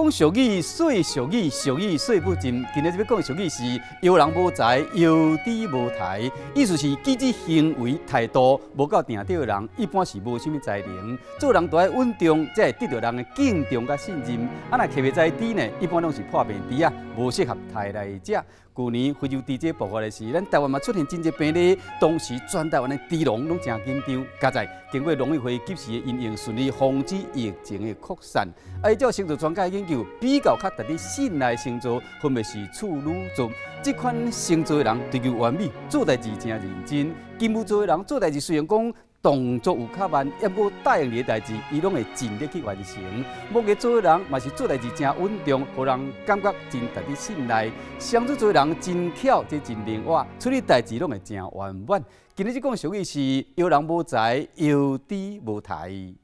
講俗語，說俗語，俗語說不盡。今日欲講俗語是“搖人無才，搖豬無刣”，意思是舉止行為態度無夠定調的人，一般是無啥物才能。做人著愛穩重，才會得著人的敬重佮信任。啊，若徛袂在豬呢，一般攏是破病豬仔，無適合刣來食。舊年非洲豬災爆發的時，咱台灣嘛出現真濟病例，當時全台灣的豬農攏誠緊張。佳哉經過農委會及時的因應，順利防止疫情的擴散。啊，依照星座專家研究，比較較值得信賴星座，分別是處女座。這款星座的人追求完美，做代誌誠認真。金牛座的人做代誌雖然講動作有較慢，毋過答應你的代誌，伊攏會盡力去完成。摩羯座的人嘛是做代誌誠穩重，予人感覺真值得信賴。雙子座的人真巧，這真靈活，處理代誌攏會誠圓滿。今日這講俗語是“搖人無才，搖豬無刣”。